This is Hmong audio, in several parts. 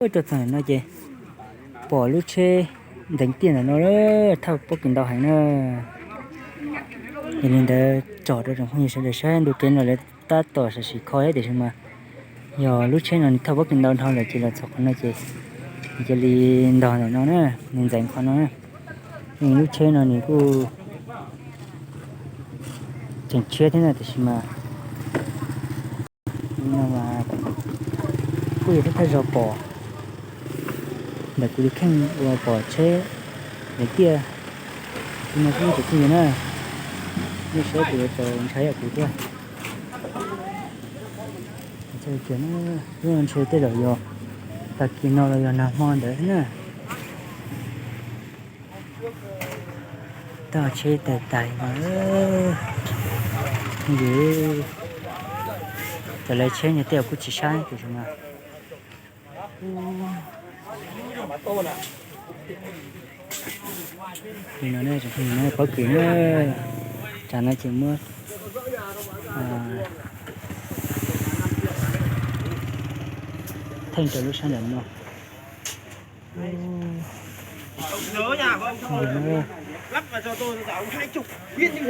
Rau txog ntawm no ces pom lub tsheb nteev tiaj ntawm no, thauj pob kws ntau heev na. Yog li ntawd tsom rau tsoom phooj ywg sawv daws saib, ntu kev no lawv tab tom sam sim kho thiab tiam sis mas yog lub tsheb no nws thauj pob kws ntau dhau lawm ces los txog qhov no ces nws cia li ntog ntawm no na, nws ntxeev qhov no na. Lub tsheb no nws kuj tseem tshiab thiab na tiam sis mas no mas kuj yog thawj thawj zaug pom ntawm kuv tus kheej uas pom tsheb nteev tiaj li no xwb tsoom phooj ywg na. Nej saib kuv yuav tau ntshai yam kuv thiab. Lub no ntshe tej zaum yog tag kis no los yog nag hmo ntawd na. Tog tsheb tais tais no, yus cov lawv tsheb no tej zaum kuj tsis saib tiam sis mas li no ne, pob kws na, tsam no ces muab theej rau lub sab nram no.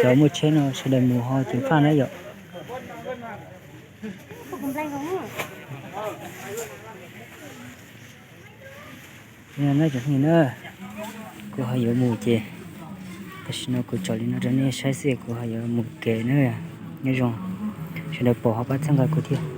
Cov muaj tsheb no sawv daws mus ho ceev faj na yom. Li no na cov phooj ywg na, kuv ho yuav mus ces tam sim no kuv tsom li no rau nej saib xwb, kuv ho yuav mus kev na. Nyob zoo sawv daws pom ho pab txhawb nqa kuv thiab.